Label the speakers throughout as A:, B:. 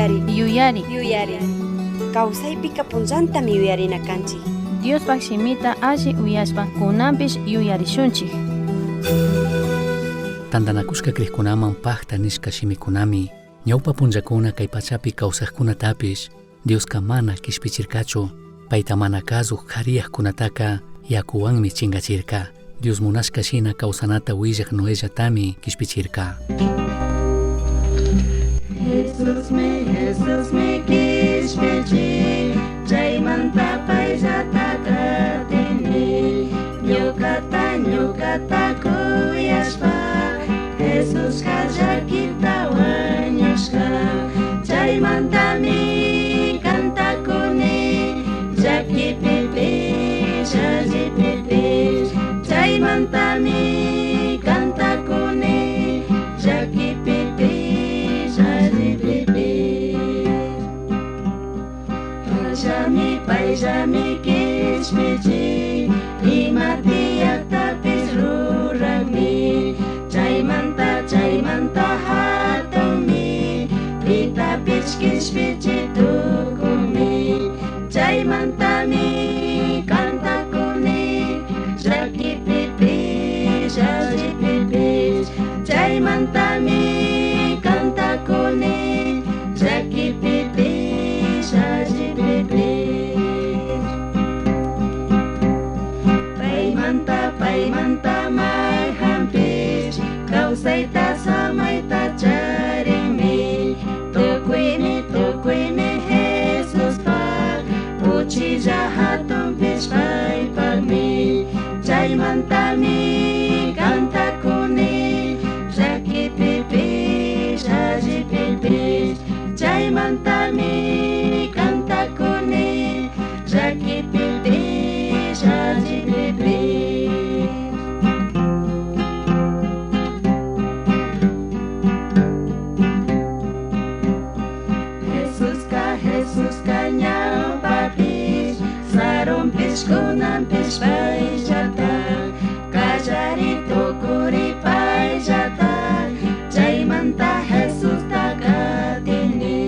A: Yuyari.
B: Yuyari.
A: Yuyari. Kawsaypika punllantami yuyarina kanchik.
B: Diospaj shimita alli uyashpa kunanpish yuyarishunchik.
C: Tandanacushca crijcunaman pajta nishca shimicunami ñaupa punllacuna cai pachapi causajcunatapish Diosca mana quishpichircachu, paita mana cazuj jariyajcunataca yacuhuanmi chingachirca. Dios munashca shina causanata huillaj Noellatami quishpichirca.
D: Jesusmi, Jesusmi quishpichin, chaymanta payllata katini, ñucata, ñucata kuyashpa, Jesusqa llakita wañushka, chaymantami cantakuni, llakipipish, allipipish, chaymantami cantakuni, llakipipish, allipipish. Payllami, payllami quishpichin, ima tiyaktapish rurakmi, chaymanta, chaymanta hatunmi, pitapish quishpichi tukunmi, chaymantami cantakuni, llakipipish, allipipish, chaymantami cantakuni, llakipipish, allipipish. Paymanta, paymanta mayhanpish, kawsayta samayta charinmi, tukuymi, tukuymi Jesuspaj, uchilla hatunpish paypajmi, chaymantami cantakuni, llakipipish, allipipish, chaymantami cantakuni, llakipipish, allipipish. Jesuska, Jesuska ñawpapish, sarunpish, kunanpish payllata, kallari tukuri payllata, chaymanta Jesusta katini,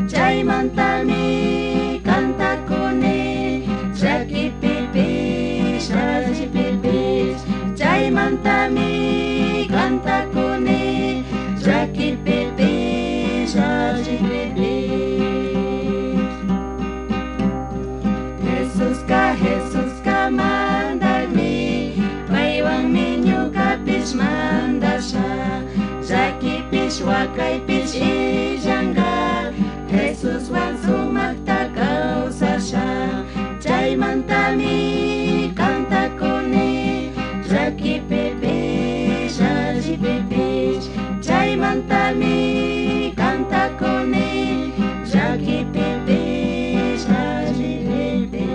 D: chaymantami cantakuni, llakipipish, allipipish, chaymantami cantakuni, llakipipish, allipipish. Jesuska, Jesuska mandakmi, paywanmi ñukapish mandasha, llakipish, wakaypish illanka, Jesuswan sumakta kawsasha, chaymantami cantakuni, llakipipish, allipipish, chaymantami cantakuni, llakipipish, allipipish.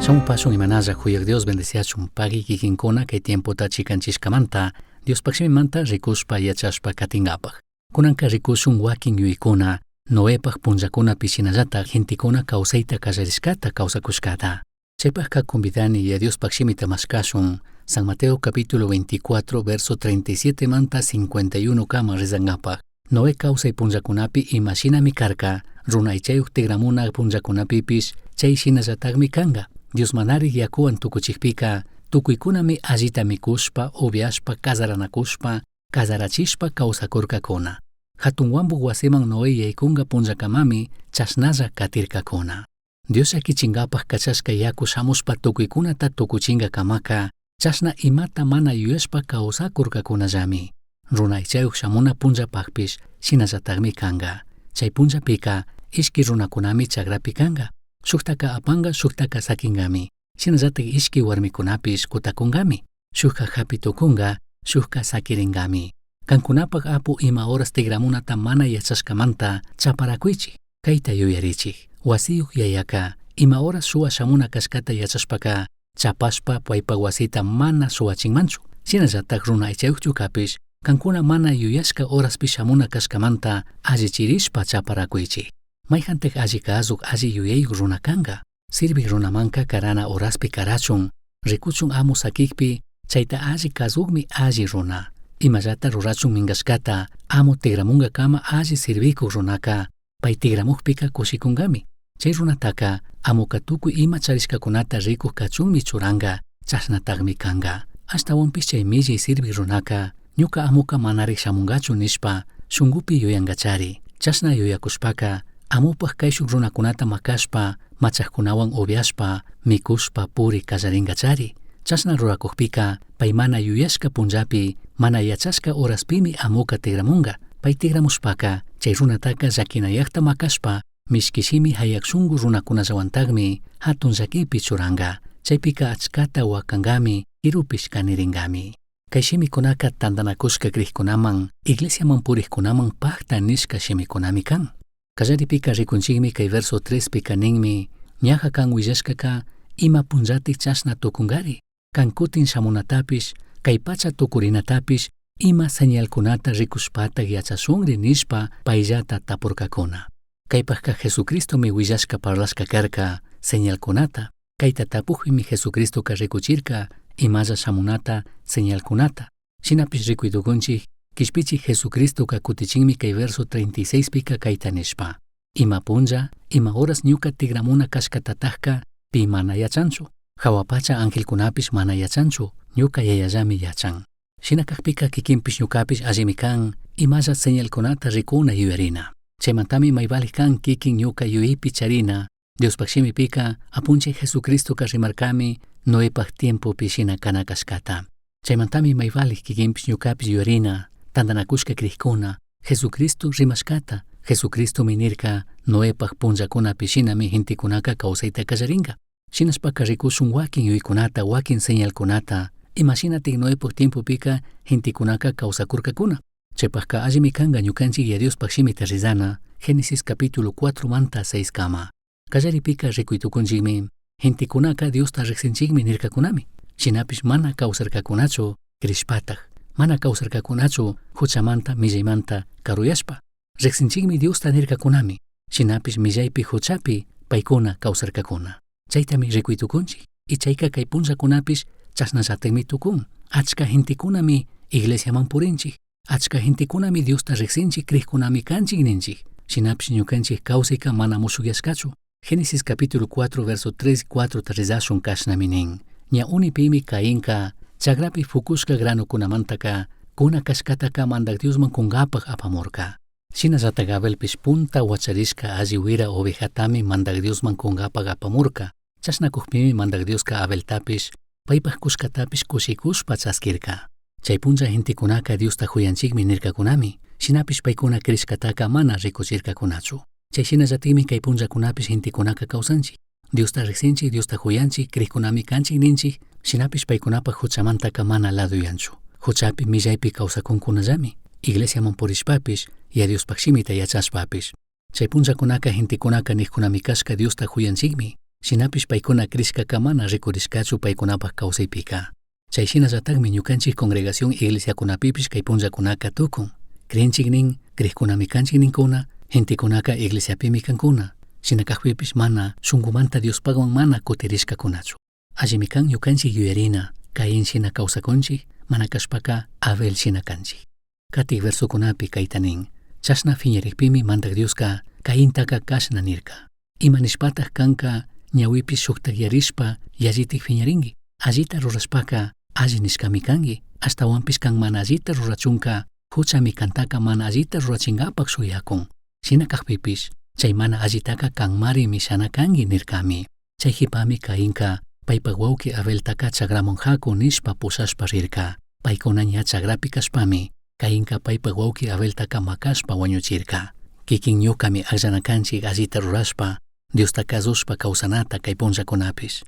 C: Son pasun imanalla huyaq Dios bendeciachun pagui kikinkuna kay tiempota chikanchishkamanta Diospaj shimimanta rikushpa yachashpa katingapaj. Kunanka rikushun wakin yuyaykuna Noepaj punllakunapi shinallataj gentekuna kawsayta kallarishkata kawsakushkata. Chaypajka convidani ya Diospaj shimita mashkashun San Mateo capítulo 24 verso 37 manta 51 kama rezangapaj. Noé kawsay punllakunapi imashinami karka, runa aychayuj tigramuna punllakunapipish chay shinallatajmi kanga. Dios manari yakuwan tukuchikpika, tukuykunami allita mikushpa, upiashpa, kazaranakushpa, kazarachishpa kawsakurkakuna. Hatun wambuj wasiman Noé yaykunga punllakamami chashnalla katirkakuna. Dios llakichingapaj kachashka yaku shamushpa tukuykunata tukuchingakamaka, chashna imata mana yuyashpa kawsakurkakunallami. Runa aychayuj shamuna punllapajpish shinallatajmi kanga. Chay punllapika ishki runakunami chagrapi kanga. Shuktaka apanga, shuktaka sakinkami. Shinallataj ishki warmikunapish kutakungami. Shukka hapi tukunga, shukka sakiringami. Kankunapaj apu ima horas tigramunata mana yachashkamanta chaparakuychik, kayta yuyarichik. Wasiyuj yayaka ima horas shuwa shamuna kashkata yachashpaka chapashpa paypaj wasita mana shuwachinmanchu. Shinallataj runa aychayujchukapish kankuna mana yuyashka horaspi shamuna kashkamanta allichirishpa chaparakuychik. Mayjantaj alli kazuj alli yuyayuj runa kanga. Sirvij runamanka karana horaspi karachun, rikuchun amo sakikpi, chayta alli kazujmi alli runa. Imallata rurachun minkashkata Amo tigramungacama alli sirvikuj runaka pay tigramujpika kushikunkami. Chay runataka amuka tukuy ima charishkakunata rikuj kachunmi churanka, chashnatakmi kanka. Ashtawanpish chay millay sirvik runaka ñuka amuka manarik shamunkachu nishpa shunkupi yuyankachari. Chashna yuyakushpaka amupaj kayshuk runakunata makashpa, machajkunawan upiashpa, mikushpa puri kallarinkachari. Chashna rurakujpika pay mana yuyashka punllapi, mana yachashka horaspimi amuka tigramunga. Pay tigramushpaka chay runataka llakinayakta makashpa, mishki shimi hayak shunku runakunallawantakmi hatun llakipi churanka. Chaypika achkata wakankami, kirupish kanirinkami. Kay shimikunaka tantanakushka krikkunaman, iglesiaman purikkunaman pakta nishka shimikunami kan. Kallaripika rikunchikmi kay verso 3 pika ninmi, ñaja kan willashkaka ima punllatik chashna tukunkari. Kan kutin shamunatapish, kay pacha tukurinatapish, ima señalkunata rikushpatak yachashunri nishpa payllata tapurkakuna. Kaypajka Jesucristomi willashka parlashka karka señalkunata. Kayta tapujpimi Jesucristoka rikuchirka imalla shamunata señalkunata. Shinapish rikuy tukunchik, kishpichik Jesucristoka kutichinmi kay verso 36 pika kayta nishpa. Ima punlla, ima horas ñuka tigramuna kashkatatajka pi mana yachanchu. Jahua pacha angelkunapish mana yachanchu, ñuka yayallami yachan. Shina kakpika kikinpish ñukapish allimi kan, imalla señalkunata rikuna yuyarina. Chaymantami maybali kan kikin ñuka yuyaypi charina, Diospaj shimipika apunchik Jesucristoka rimarkami Noepaj tiempopi shina kana kashkata. Chaymantami maybali kikinpish ñukapish yuyarina, tantanakushka krikkuna, Jesucristo rimashkata, Jesucristomi nirka Noepaj punllakunapi shinami gentekunaka kawsayta kallarinka. Shinashpaka rikushun wakin yuyaykunata, wakin señalkunata, imashinatik Noepaj tiempopika gentekunaka kawsakurkakuna. Chaypajka allimi kanka ñukanchik Yaya Diospaj shimita rizana, Génesis capítulo 4 manta 6 kama. Kallaripika rikuy tukunchikmi, gentekunaka Diosta riksinchikmi nirkakunami. Shinapish mana kawsarkakunachu crishpataj, mana kawsarkakunachu huchamanta millaymanta karuyashpa. Riksinchikmi Diosta nirkakunami, shinapish millaypi huchapi paykuna kawsarkakuna. Chaytami rikuy tukunchik, y chayka kay punllakunapish chashnallatakmi tukun. Achka gentekunami iglesiaman purinchik, achka gentekunami Diosta riksinchik, krikkunami kanchik ninchik. Shinapish ñukanchik kawsayka mana mushukyashkachu. Génesis capítulo 4 verso 3 y 4 ta rizashun kashnami nin. Ña unipimi Cainka chagrapi fukushka granukunamantaka kuna kashkataka mandak Diosman kunkapaj apamurka. Shinallatak Abelpish punta wacharishka alli wira ovejatami mandak Diosman kunkapaj apamurka. Chashna kujpimi mandak Dioska Abeltapish paypaj kushkatapish kushikushpa chaskirka. Chay punlla gentekunaka Diosta huyanchikmi nirkakunami, shinapish paykuna krishkataka mana rikuchirkakunachu. Chay shinallatikmi kay punllakunapish gentekunaka kawsanchik. Diosta riksinchik, Diosta huyanchik, krikkunami kanchik ninchik, shinapish paykunapaj huchamantaka mana laduyanchu. Huchapi millaypi kawsakunkunallami, iglesiaman purishpapish, Yaya Diospaj shimita yachashpapish. Chay punllakunaka gentekunaka nijkunami kashka Diosta huyanchikmi, shinapish paykuna krishkaka mana rikurishkachu paykunapaj kawsaypika. Chay shinallatakmi ñukanchik congregación iglesiakunapipish kay punllakunaka tukun. Krinchik nin, krikkunami kanchik ninkuna, gentekunaka iglesiapimi kankuna. Shina kajpipish mana shunkumanta Diospakwan mana kutirishkakunachu. Allimi kan ñukanchik yuyarina, Caín shina kawsakunchik, mana kashpaka Abel shina kanchik. Katik versokunapi kayta nin, chashna phiñarikpimi mandak Dioska Caintaka kashna nirka. Ima nishpataj kanka ñawipi shuktakyarishpa yallitik phiñarinki. Allita rurashpaka alli nishkami kanki, ashtawanpish kan mana allita rurachunka huchami kantaka mana allita rurachinkapak shuyakun. Shina kakpipish chay mana allitaka kanmari mishana kanki nirkami. Chay jipami Cainka paypak wawki Abeltaka chagraman haku nishpa pushashpa rirka. Paykuna ña chagrapi kashpami Cainka paypak wawki Abeltaka makashpa wañuchirka. Kikin ñukami akllana kanchik allita rurashpa, Diosta kasushpa kawsanata kay punllakunapish.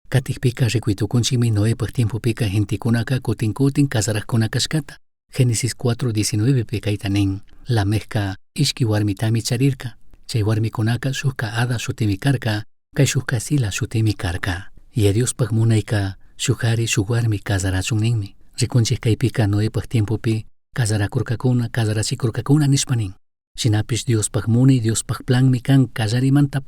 C: Katikpika rikuy tukunchikmi Noepaj tiempopika gentekunaka kutin kutin kasarakkuna kashkata. Génesis 4:19 pi kayta nin, Lamecka ishki warmitami charirka. Chay warmikunaka shukka Ada shutimi karka, kay shukka Zila shutimi karka. Yaya Diospaj munayka shuk jari shuk warmi kasarachun ninmi. Rikunchik kaypika Noepaj tiempopi kasarakurkakuna, kasarachikurkakuna nishpa nin. Shinapish Diospaj munay, Diospaj planmi kan kallarimanta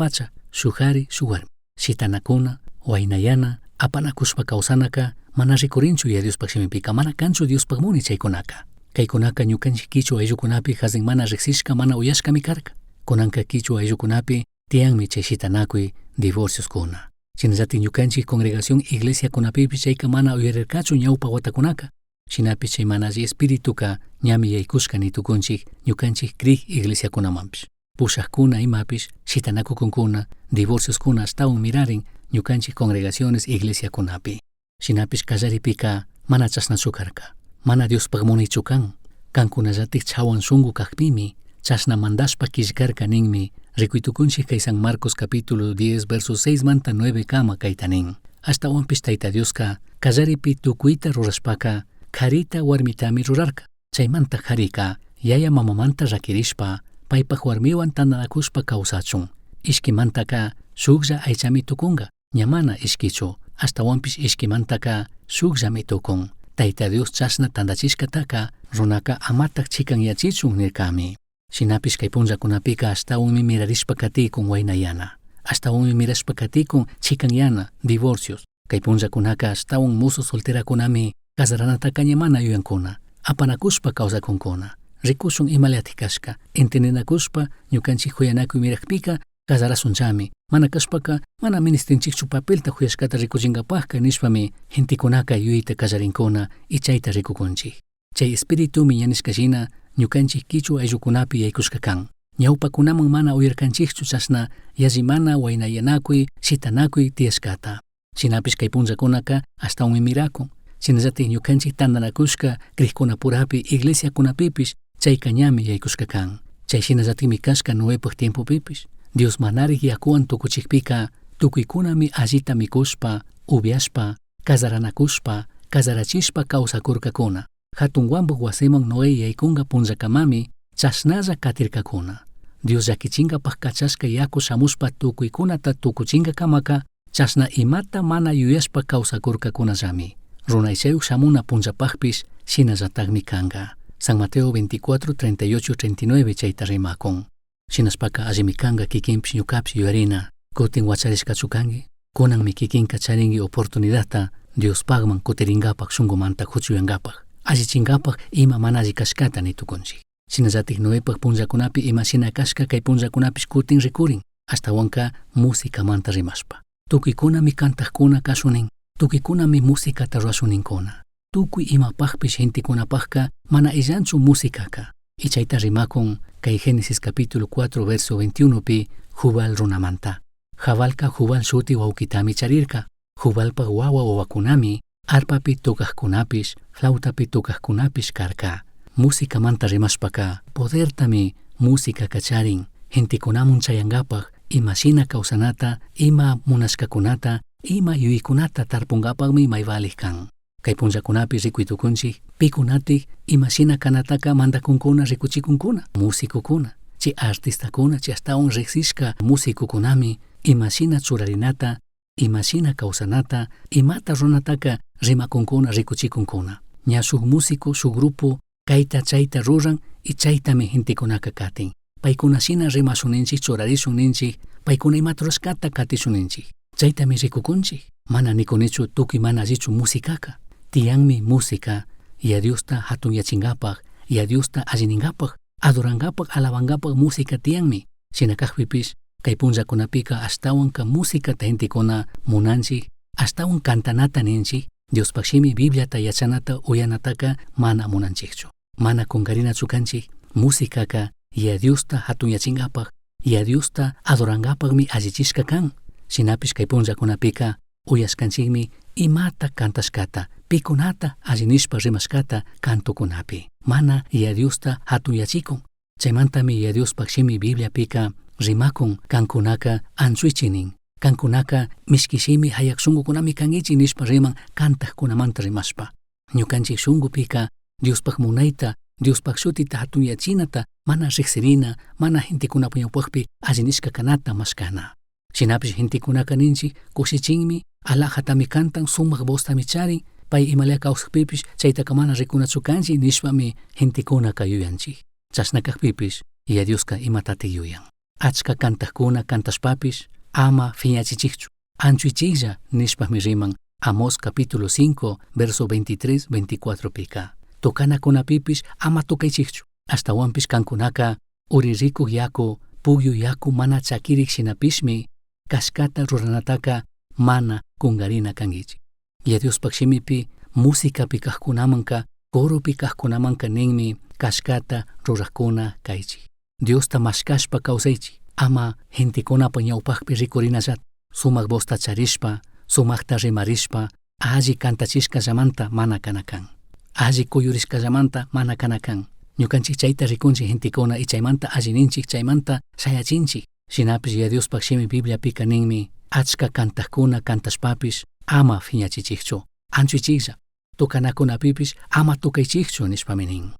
C: shuk jari shuk warmi. Shitanakuna, waynayana, apanakushpa kawsanaka mana rikurinchu Yaya Diospaj shimipika, mana kanchu Diospaj munay chaykunaka. Kaykunaka ñukanchik kichwa ayllukunapi hazin mana riqsishka mana uyashkami karka. Kunanka kichwa ayllukunapi tiyanmi chay shitanakuy divorcioskuna. Shinallatik ñukanchik congregación iglesiakunapipish chayka mana uyarirkachu ñawpa watakunaka. Shinapish chay mana alli espirituka ñami yaykushka nitukunchik ñukanchik krik iglesiakunamanpish. Pushajkuna imapish shitanakukunkuna, divorcioskuna ashtawan mirarin ñukanchik congregaciones iglesiakunapi. Shinapish kallaripika mana chashnachu karka. Mana Diospaj munaychu kan. Kankunallatik chawan shunku kakpimi, chashna mandashpa killkarka ninmi, rikuytukunchik kay San Marcos capítulo 10 verso 6 manta 9 kama kayta nin. Ashtawanpish Tayta Dioska kallaripi tukuyta rurashpaka karita warmitami rurarka. Chaymanta karika yaya mamamanta rakirishpa paypaj warmiwan tantanakushpa kawsachun. Ishkimantaka shuklla aychami tukunga, ña mana ishkichu, ashtawanpish ishkimantaka shukllami tukun. Tayta Dios chashna tantachishkataka runaka amatak chikanyachichun nirkami. Shinapish kay punllakunapika ashtawanmi mirarishpa katikun waynayana. Ashtawanmi mirashpa katikun chikanyana, divorcios. Kay punllakunaka ashtawan musu solterakunami casaranataka ña mana yuyankuna, apanakushpa kawsakunkuna. Rikushun imalatik kashka, entendinakushpa ñukanchik huyanakuy mirakpika casarasunchami, mana kashpaka mana ministinchikchu papelta huyashkata rikuchinkapakka nishpami gentekunaka yuyayta kallarinkuna y chayta rikukunchik. Chay espiritumi ña nishka shina ñukanchik kichwa ayllukunapi yaykushka kan. Ñawpakunaman mana uyarkanchikchu chashna yallimana waynayanakuy, shitanakuy tiyashkata. Shinapish kay punllakunaka ashtawanmi mirakun. Shinallatik ñukanchik tantanakushka krikkunapurapi iglesiakunapipish chayka ñami yaykushka kan. Chay shinallatikmi kashka Noepaj tiempopipish. Dios manarik yakuwan tukuchikpika tukuykunami allita mikushpa, upiashpa, casaranakushpa, casarachishpa kawsakurkakuna. Hatun wambuj wasiman Noé yaykunga punllakamami chashnalla katirkakuna. Dios llakichinkapaj kachashka yaku shamushpa tukuykunata tukuchinkakamaka chashna imata mana yuyashpa kawsakurkakunallami. Runa Aychayuj shamuna punllapajpish shinallatakmi kanka. San Mateo 24, 38, 39 chayta rimakun. Shinashpaka allimi kanka kikinpish ñukapish yuyarina. Kutin wacharishkachu kanki? Kunanmi kikinka charinki oportunidadta Diospakman kutirinkapak shunkumanta huchuyankapaj. Allichinkapak ima mana alli kashkata nitukunchik. Shinallatik Noepaj punllakunapi ima shina kashka kay punllakunapish kutin rikurin. Ashtawanka musicamanta rimashpa. Tukuykunami kantajkuna kashunin, tukuykunami musicata rurashuninkuna. Tukuy imapajpish gentekunapajka mana illanchu musicaka. Y chayta rimakun kay Génesis capítulo 4 verso 21 pi Jubal runamanta. Jabalka Jubal shuti wawkitami charirka. Jubalpa wawa wawakunami arpapi tocajkunapish, flautapi tocajkunapish karka. Musicamanta rimashpaka podertami música kacharin, gentekunamun chayankapaj ima shina kawsanata, ima munashkakunata, ima yuyaykunata tarpunkapakmi may valij kan. Kay punllakunapi rikuytukunchik pikunatik ima shina kanataka mandakunkuna rikuchikunkuna, musicokuna, chay artistakuna, chay ashtawan riksishka musikukunami ima shina churarinata, ima shina kawsanata, imata runataka rimakunkuna rikuchikunkuna. Ña shuk músico, shuk grupo kayta chayta ruran y chaytami gentekunaka katin. Paykuna shina rimashun ninchik, churarishun ninchik, paykuna imata rurashkata katishun ninchik. Chaytami rikukunchik. Mana nikunichu tukuy mana allichu musikaka. Tiyanmi música Yaya Diosta hatunyachinkapak, Yaya Diosta allininkapak, adorankapak, alabankapak música tiyanmi. Shina kakpipish kay punllakunapika ashtawanka musicata gentekuna munanchik, ashtawan cantanata ninchik, Diospaj shimi Bibliata yachanata uyanataka mana munanchikchu. Mana kunkarinachu kanchik, musikaka Yaya Diosta hatunyachinkapak, Yaya Diosta adorankapakmi allichishka kan. Shinapish kay punllakunapika uyashkanchikmi imata cantashkata, pikunata alli nishpa rimashkata cantokunapi. Mana Yaya Diosta hatunyachikun. Chaymantami Yaya Diospaj shimi Bibliapika rimakun kankunaka anchuichi nin. Kankunaka mishki shimi hayak shunkukunami kankichik nishpa riman kantajkunamanta rimashpa. Ñukanchik shunkupika Diospaj munayta, Diospaj shutita hatunyachinata mana riksirina, mana gentekunapa ñawpakpi alli nishka kanata mashkana. Shinapish gentekunaka ninchik kushichinmi, alajatami cantan, sumak voztami charin, pay imalaya kawsakpipish chaytaka mana rikunachu kanchik nishpami gentekunaka yuyanchik. Chashna kakpipish Yaya Dioska imatatik yuyan. Achka kantajkuna kantashpapish ama fiñachichikchu. Anchuichiklla nishpami riman Amós capítulo 5 verso 23 24 pika. Tocanacunapipish ama tocaichijchu. Ashtahuanpish cancunaca uriricuj yacu, pugyu yacu mana chaquirij shinapishmi cashcata ruranataca mana cungarina canguichij. Yaya Diospaj shimipi musicapi cajcunamanca, coropi cajcunamanca ninmi cashcata rurajcuna caichij. Diosta mashcashpa causaichij, ama gentecunapaj ñaupajpi ricurinallata. Sumaj vozta charishpa, sumajta rimarishpa, alli cantachishcallamanta mana cana can. Alli cuyurishcallamanta mana cana can. Ñucanchij chaita ricunchij gentecuna y chaimanta alli ninchij, chaimanta shayachinchij. Shinapish Yaya Diospaj shimi Bibliapica ninmi, achca cantajcuna cantashpapish ama fiñachichijchu, anchuichijlla, tocanacunapipish ama tocaichijchu nishpami nin.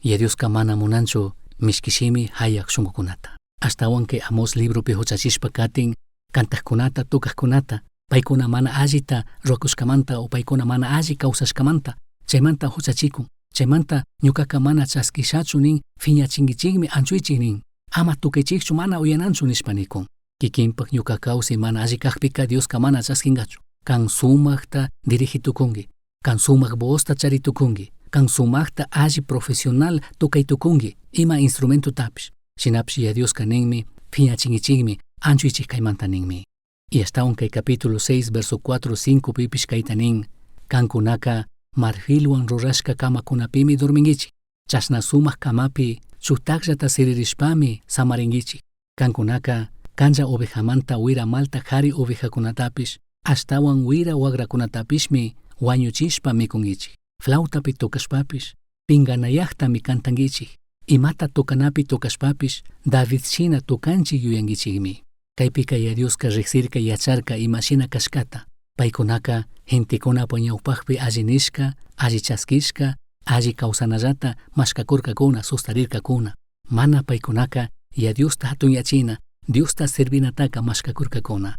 C: Yaya Diosca mana munanchu mishqui shimi jayaj shungucunata. Ashtahuan cai Amós libropi juchachishpa catin cantajcunata, tocajcunata, paicuna mana allita ruracushcamanta o paicuna mana alli causashcamanta, chaimanta juchachicun. Chaimanta ñucaca mana chasquishachu nin, fiñachinguichijmi anchuichij nin. Ama tocaichijchu mana uyananchu nishpa nicun. Kikinpaj ñuca causai mana alli cajpica Diosca mana chasquingachu. Can sumajta dirigi tucungui, can sumaj vozta chari tucungui, can sumajta alli profesional tocai tucungui, ima instrumentotapish. Shinapish Yaya Diosca ninmi, fiñachinguichijmi, anchuichij caimanta ninmi. Y ashtahuan cai capítulo 6, verso 4, 5 pipish caita nin, cancunaca marfilhuan rurashca camacunapimi dorminguichij. Chashna sumaj camapi shujtajllata siririshpami samaringuichij. Cancunaca canlla ovejamanta huira malta jari ovejacunatapish, ashtahuan huira huagracunatapishmi huañuchishpa micunguichij. Flautapi tocashpapish, pinganayajtami cantanguichij. Imata tocanapi tocashpapish, David shina tocanchij yuyanguichijmi. Caipica Yaya Diosca rijsirca yacharca ima shina cashcata. Paicunaca gentecunapaj ñaupajpi alli nishca, alli chasquishca, alli causanallata mashcacurcacuna, sustarircacuna. Mana paicunaca Yaya Diosta jatunyachina, Diosta servinataca mashcacurcacuna.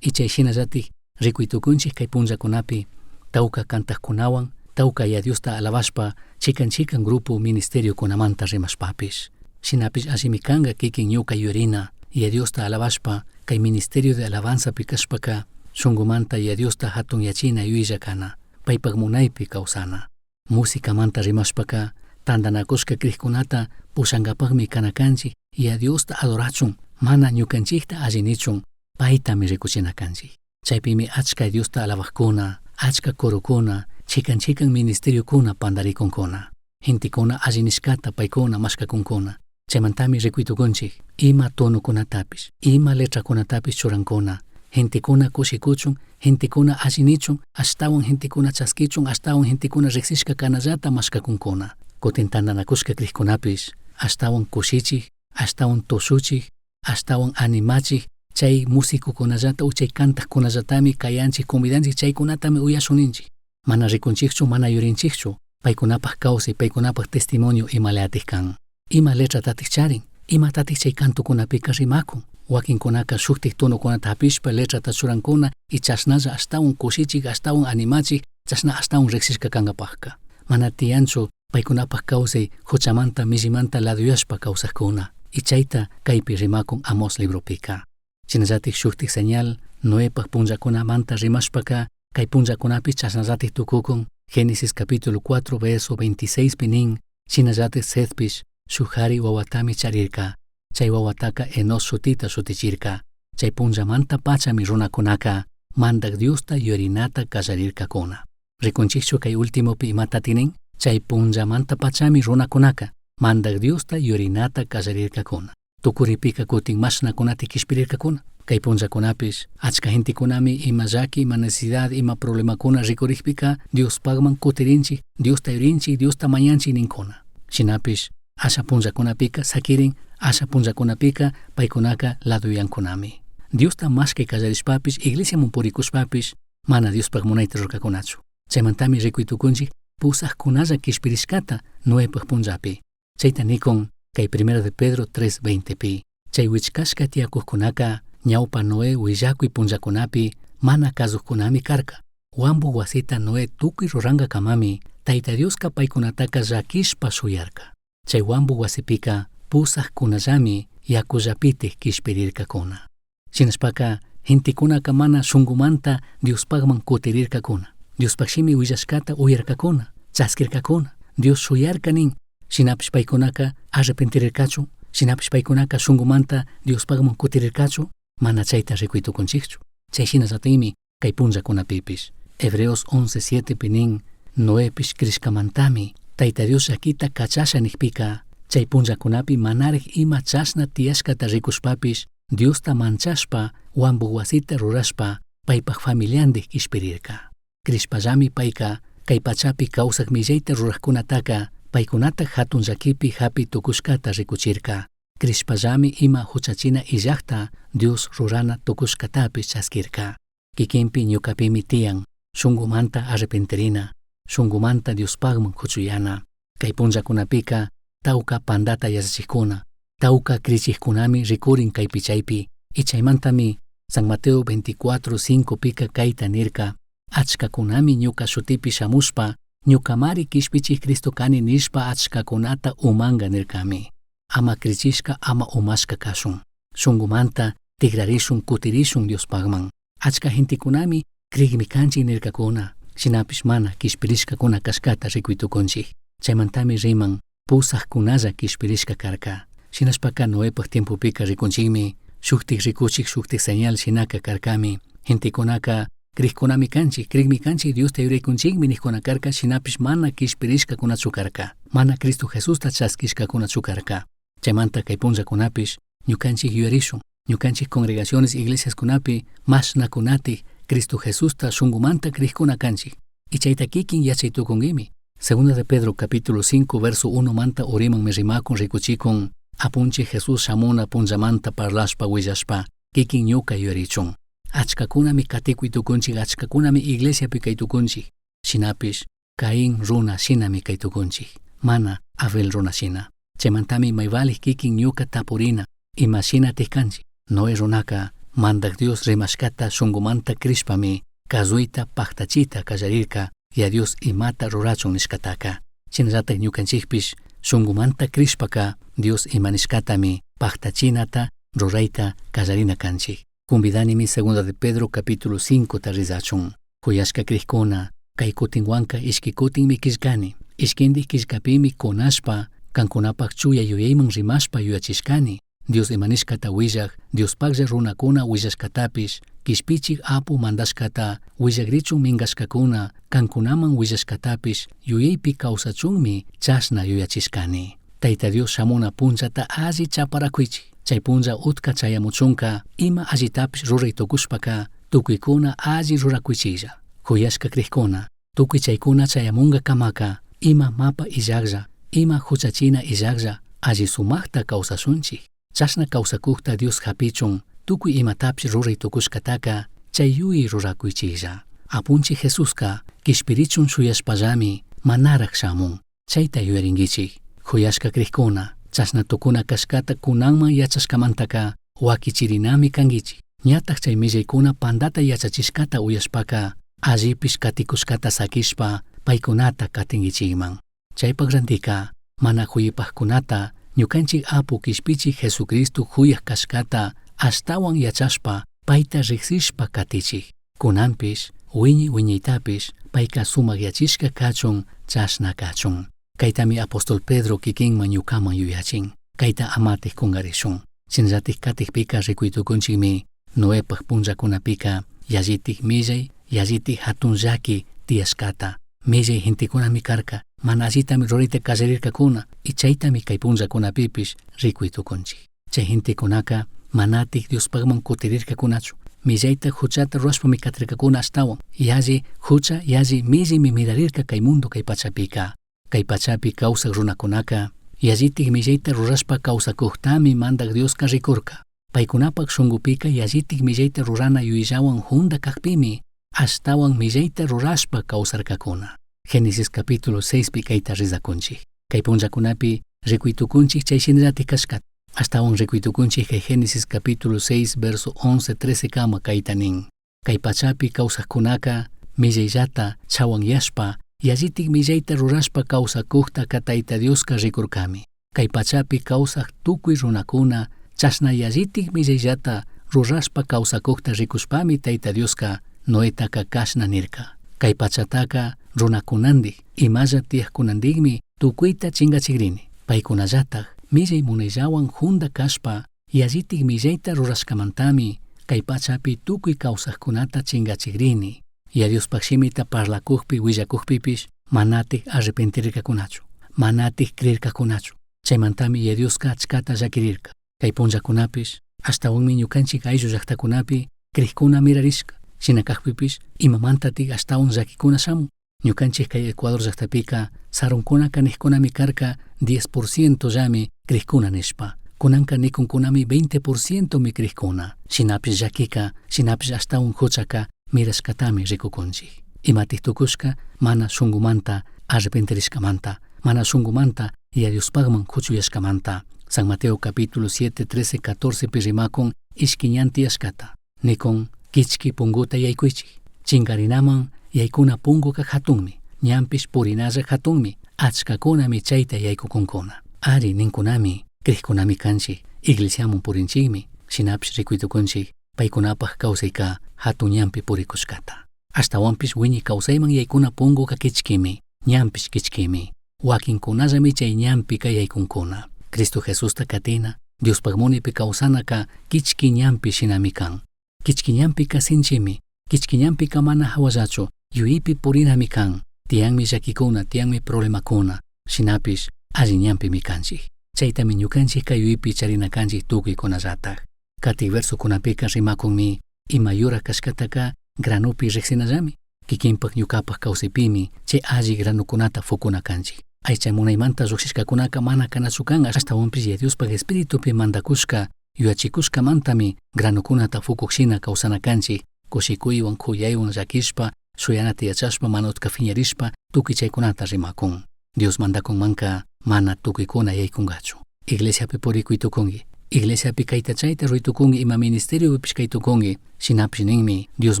C: Y chay shinallataj ricui tucunchij cai punllacunapi tauca cantajcunahuan, tauca Yaya Diosta alabashpa chican chican grupo ministerio-cunamanta rimashpapish. Shinapish allimi canga kikin ñuca yuyarina, Yaya Diosta alabashpa cai ministerio de alabanzapi cashpaca shungumanta Yaya Diosta jatunyachina yuyalla cana, paipaj munaipi causana. Musicamanta rimashpaca tandanacushca crijcunata pushangapajmi cana canchij, Yaya Diosta adorachun, mana ñucanchijta alli nichun, paitami ricuchina canchij. Chaipimi achca Diosta alabajcuna, achca corocuna, chican chican ministeriocuna pandaricuncuna. Gentecuna alli nishcata paicuna mashcacuncuna. Chaimantami ricui tucunchij, ima tonocunatapish, ima letracunatapish churancuna. Gentecuna cushicuchun, gentecuna alli nichun, ashtahuan gentecuna chasquichun, ashtahuan gentecuna rijsishca canallata mashcacuncuna. Cutin tandanacushca crijcunapish, ashtahuan cushichij, ashtahuan tushuchij, ashtahuan animachij, chay musicocunallata o chay cantajcunallatami cayanchij, convidanchij, chaicunatami uyashun ninchij. Mana ricunchijchu, mana yurinchijchu, paicunapaj causai, paicunapaj testimonio imalayataj can. Ima letratataj charin, imatataj chay cantocunapica rimacun. Wakinkunaka shuktik tonokunata hapishpa letrata churancuna y chashnalla ashtahuan cushichij, ashtahuan animachij, chashna ashtahuan rijsishca cangapajca. Mana tiyanchu paicunapaj causai juchamanta, millimanta laduyashpa causajcuna. Y chayta caypi rimacun Amós libropica. Shinallatik shuktik señal Noepaj punllacunamanta rimashpaka kay punllakunapi chashnallatik tukukun. Génesis capítulo 4 verso 26 pi nin, shinallatik Setpish shuk jari wawatami charirka. Chay wawataka Enos shutita shutichirka. Chay punllamanta pachami runakunaka Mandak Diosta yuyarinata kallarirkakuna. Rikunchikchu kay últimopi imata tinin? Chay punllamanta pachami runakunaka Mandak Diosta yuyarinata kallarirkakuna. Tukuripika kutin mashnakunata kishpirirkakuna. Kay punllakunapish achka gentekunami ima llaki, ima necesidad, ima problemakuna rikurijpika Diospakman kutirinchik, Diosta yurinchik, Diosta mañanchik ninkuna. Shinapish asha punllakunapika sakirin, asha punllakunapika paykunaka laduyankunami. Diosta mashkay kallarishpapish, iglesiaman purikushpapish mana Diospaj munayta rurkakunachu. Chaymantami rikuy tukunchik pusajkunalla kishpirishkata Noepaj punllapi. Chayta nikun kay primera de Pedro 3:20 pi. Chay wichkashka tiyakujkunaka ñawpa Noé willakuy punllakunapi mana kazujkunami karka. Wambu wasita Noé tukuy rurankakamami Tayta Dioska paykunataka llakishpa shuyarka. Chay wambu wasipika pusajkunallami yakullapitik kishpirirkakuna. Shinashpaka gentekunaka mana shungumanta Diospakman kutirirkakuna. Diospaj shimi willashkata uyarkakuna, chaskirkakuna. Dios shuyarca nin. Shinapish paicunaca arrepentirircachu? Shinapish paicunaca shungumanta Diospajman cutirircachu? Mana chaita ricui tucunchijchu. Chai shinallatajmi kay punllakunapipish. Hebreos 11:7 nin, Noepish crishcamantami Taita Dios llaquita cachasha nijpica, chai punllacunapi manaraj ima chashna tiyashcata ricushpapish, Diosta manchashpa, huambu huasita rurashpa, paipaj familiandij quishpirirca. Crishpallami paica, cai pachapi causaj millaita rurajcunataca, paicunata jatun llaquipi japi tucushcata ricuchirca. Crishpallami ima juchachina illajta Dios rurana tucushcatapish chasquirca. Kikinpi ñucapimi tiyan, shungumanta arrepentirina, shungumanta Diospajman cuchuyana. Cai punllacunapica, tauca pandata yachachijcuna, tauca crichijcunami ricurin caipi chaipi, y chaimantami San Mateo 24:5 pica caita nirca, achcacunami ñuca shutipi shamushpa, ñucamari quishpichij Cristo cani nishpa achcacunata umanga nircami. Ama crichishca ama umashca cashun. Shungumanta tigrarishun cutirishun Diospajman. Achca gentecunami crigmi canchij nircacuna, shinapish mana quishpirishcacuna cashcata ricui tucunchij. Chaimantami riman pusajcunalla quishpirishca carca. Shinashpaca Noepaj tiempopika ricunchikmi shuktik rikuchik shuktik señal shinaka karkami. Gentekunaka crijkunami kanchik, crigmi kanchik Diosta yuraykunchikmi nijkuna karka, shinapish mana quishpirishkakunachu karka. Mana Cristo Jesusta chaskishkakunachu karka. Chaymanta kay punllakunapish ñukanchik yuyarishun, ñukanchik congregaciones iglesiaskunapi mashnakunatik Cristo Jesusta shungumanta crijkuna kanchik. Y chayta kikin yachay tukunkimi. Segunda de Pedro capítulo 5 verso 1 manta uriman rimakun rikuchikun apunchik Jesús shamuna punllamanta parlashpa willashpa kikin ñuka yuyarichun. Achkakunami katikuy tukunchik, achkakunami iglesiapi kay tukunchik. Shinapish Caín runa shinami kay tukunchik, mana Abel runa shina. Chaymantami mayvalij kikin ñuka tapurina, ima shinatik kanchik. Noé runaka Mandaj Dios rimashkata shungumanta crishpami kazuita paktachita kallarirka ya Dios imata rurachun nishkataka. Shinallatak ñukanchikpish shungumanta crishpaka Dios ima nishkatami paktachinata rurayta kallarina kanchik. Convidanimi segunda de Pedro capítulo 5 ta rizachun. Juyashka crijkuna, kay kutinwanka ishki kutinmi killkani. Ishkindik killkapimi kunashpa, kankunapaj chuya yuyayman rimashpa yuyachishkani. Dios ima nishkata willaj, Diospajlla runakuna willashkatapish, kishpichik apu mandashkata, willagrichun minkashkakuna, kankunaman willashkatapish, yuyaypi kawsachunmi chashna yuyachishkani. Tayta Dios shamuna punllata alli chaparakuychik. Chay punlla utka chayamuchunka, ima allitapish ruray tukushpaka, tukuykuna alli rurakuychiklla. Juyashka crijkuna, tukuy chaykuna chayamunkakamaka, ima mapa illajlla, ima huchachina illajlla, alli sumajta kawsashunchik. Chashna kawsakukta Dios hapichun, tukuy imatapish ruray tukushkataka, chay yuyi rurakuychiklla. Apunchik Jesuska, kishpirichun shuyashpallami, manaraj shamun. Chayta yuyarinkichik. Juyashka crijkuna, chashna tukuna kashkata kunanman yachashkamantaka, wakichirinami kankichik. Ñataj chay millaykuna pandata yachachishkata uyashpaka, allipish katikushkata sakishpa, paykunata katinkichikman. Chaypak rantika, mana juyipajkunata, ñukanchik apu kishpichik Jesucristo juyaj kashkata, ashtawan yachashpa, payta riksishpa katichik. Kunanpish, wiñay wiñaytapish, payka sumakyachishka kachun, chashna kachun. Kaytami apóstol Pedro kikinman ñukaman yuyachin. Kayta amatik kungarishun. Shinallatik katikpika rikuy tukunchikmi, Noepaj punllakunapika, yallitik millay, yallitik hatun llaki tiyashkata. Millay gentekunami karka, mana allitami rurayta kallarirkakuna, y chaytami kay punllakunapipish rikuy tukunchik. Chay gentekunaka manatik Diospajman kutirirkakunachu. Millayta huchata rurashpami katirkakuna ashtawan. Yalli hucha, yalli millaymi mirarirka kay mundo kay pachapika. Kay pachapi kawsak runakunaka, yallitik millayta rurashpa kawsakuktami Mandak Dioska rikurka. Paykunapak shungupika yallitik millayta rurana yuyayllawan junda kakpimi, ashtawan millayta rurashpa kawsarkakuna. Génesis capítulo 6 pi kayta rizakunchik. Kay punllakunapi rikuy tukunchik chay shinallatik kashkata. Ashtawan rikuy tukunchik kay Génesis capítulo 6 verso 11 13 kama kayta nin. Kay pachapi kawsakkunaka millayllata chawanyashpa, yallitik millayta rurashpa kawsakuktaka Tayta Dioska rikurkami. Kay pachapi kawsak tukuy runakuna chashna yallitik millayllata rurashpa kawsakukta rikushpami Tayta Dioska Noetaka kashna nirka. Kay pachataka runakunandik, imalla tiyakkunandikmi Tucuita chingachigrini. Paicunallataj millai munaillahuan junda cashpa yallitik millaita rurashcamantami kay pachapi tukuy kawsaqkunata chingachigrini. Yaya Diospaj shimita parlakukpi willakukpipish manatik arrepentirkakunachu, manatik creerkakunachu. Chaymantami Yaya Dioska achkata llakirirka. Kay punllakunapish ashtawanmi ñukanchik ayllu llaktakunapi crijkuna mirarishka. Shina kakpipish imamantatik ashtawan llakikuna shamun. Ñukanchik kay Ecuador llaktapika sarunkunaka nijkunami karka 10% llami crijkuna nishpa. Kunanka nikunkunami 20% mi crijkuna. Shinapish llakika, shinapish ashtawan huchaka mirashkatami rikukunchik. Imatik tukushka mana shunkumanta arrepentirishkamanta, mana shunkumanta Yaya Diospakman kuchuyashkamanta. San Mateo capítulo 7, 13, 14 pi rimakun ishki ñan tiyashkata. Nikun kichki punguta yaykuychik. Chinkarinaman yaykuna punguka hatunmi, ñanpish purinalla hatunmi, achkakunami chayta yaykukunkuna. Ari ninkunami, crijkunami kanchik, iglesiaman purinchikmi, shinapish rikuytukunchik, paykunapaj kawsayka hatun ñanpi purikushkata. Ashtawanpish wiñay kawsayman yaykuna punguka kichkimi, ñanpish kichkimi. Wakinkunallami chay ñanpika yaykunkuna. Cristo Jesusta katina, Diospaj munipi kawsanaka kichki ñanpi shinami kan. Kichki ñanpika sinchimi, kichki ñanpika mana hawallachu, yuyaypi purinami kan. Tiyanmi llakikuna, tiyanmi problemakuna, shinapish alli ñanpimi kanchik. Chaytami ñukanchik kay yuyaypi charina kanchik tukuykunallatak. Kati versokunapika rimakunmi ima yura kashkataka granopi riksinallami. Kikinpak ñukapak kawsaypimi chay alli granokunata fukuna kanchik. Aycha munaymanta lluqshishkakunaka mana kanachu kan, ashtawanpish Yaya Diospaj espiritupi mandakushka yuyachikushkamantami granokunata fukuk shina kawsana kanchik, kushikuywan kuyaywan llakishpa, shuyanata yachashpa, mana utka phiñarishpa tukuy chaykunata rimakun. Dios mandakunmanka mana tukuykuna yaykunkachu. Iglesiapi purikuy tukunki, iglesiapi kayta chayta ruray tukunki, ima ministeriopipish kay tukunki, shinapish ninmi Dios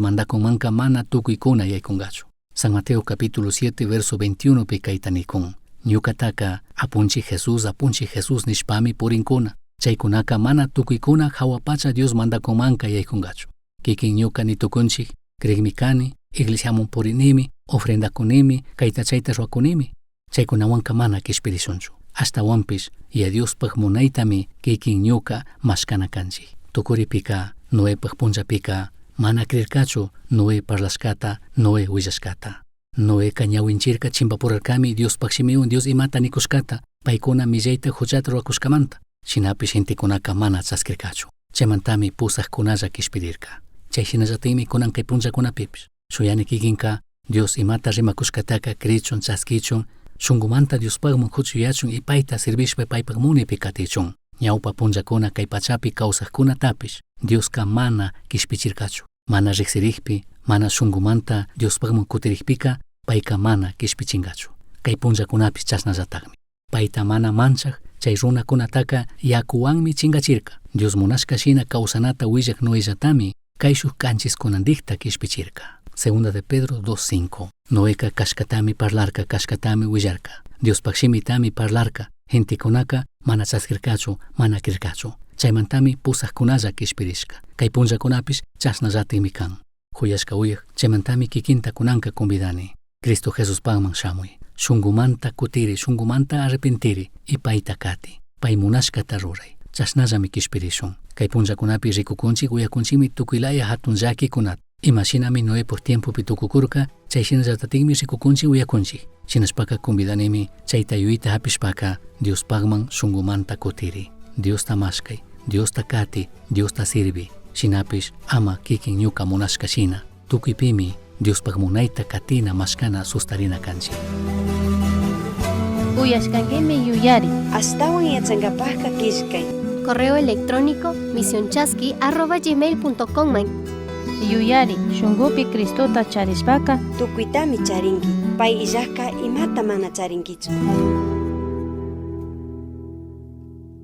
C: mandakunmanka mana tukuykuna yaykunkachu. San Mateo capítulo 7 verso 21 pi kayta nikun. Ñukataka apunchik Jesús, apunchik Jesús nishpami purinkuna. Chaykunaka mana tukuykuna hawa pacha Dios mandakunmanka yaykunkachu. Kikin ñuka nitukunchik, crikmi kani, iglesiaman purinimi, ofrendakunimi, kayta chayta ruwakunimi. Chaykunawanka mana kishpirishunchu. Ashtawanpish Yaya Diospaj munaytami kikin ñuka mashkana kanchik. Tukuripika, Noepaj punllapika, mana creerkachu Noé parlashkata, Noé willashkata. Noeka ñawinchirka chimpapurarkami Diospaj shimiwan Dios imata nikushkata, paykuna millayta huchata rurakushkamanta. Shinapish gentekunaka mana chaskirkachu. Chaymantami pusaqkunalla kishpirirka. Chay shinallatikmi kunan kay punllakunapipish. Shuyani kikinka Dios imata rimakushkataka crichun, chaskichun, shunkumanta Diospakman kuchuyachun y payta servishpa paypak munipi katichun. Ñawpa punllakuna kay pachapi kawsaqkunatapish Dioska mana kishpichirkachu. Mana riksirikpi, mana shunkumanta Diospakman kutirikpika payka mana kishpichinkachu. Kay punllakunapish chashnallatakmi. Payta mana manchak chay runakunataka yakuwanmi chinkachirka. Dios munashka shina kawsanata willak Noellatami kayshuk kanchiskunantikta kishpichirka. Segunda de Pedro 2.5. Noeka kashkatami parlarka, kashkatami willarka. Diospaj shimitami parlarka. Gentekunaka mana chaskirkachu, mana kirkachu. Chaymantami pusaqkunalla kishpirishka. Kay punllakunapish chashnallatikmi kan. Huyashka uyak, chaymantami kikinta kunanka convidani. Cristo Jesuspakman shamuy. Shunkumanta kutiri, shunkumanta arrepentiri y payta kati. Pay munashkata ruray. Chashnallami kishpirishun. Kay punllakunapi rikukunchik uyakunchikmi tukuylaya hatun llakikunata. Ima shinami Noepaj tiempopi tukukurka, chay shinallatatikmi rikukunchik uyakunchik. Shinashpaka convidanimi chayta yuyayta hapishpaka Diospakman shunkumanta kutiri. Diosta mashkay, Diosta kati, Diosta sirvi. Shinapish ama kikin ñuka munashka shina. Tukuypimi Diospaj munayta katina mashkana sustarina kanchik.
B: Uyashkankimi yuyari.
A: Ashtawan yachankapajka killkay.
E: Correo electrónico misionchasqui@gmail.com.
B: Yuyari, shunkupi Cristota charishpaka
A: Tukuytami charinki. Pay illajka imata mana charinkichu.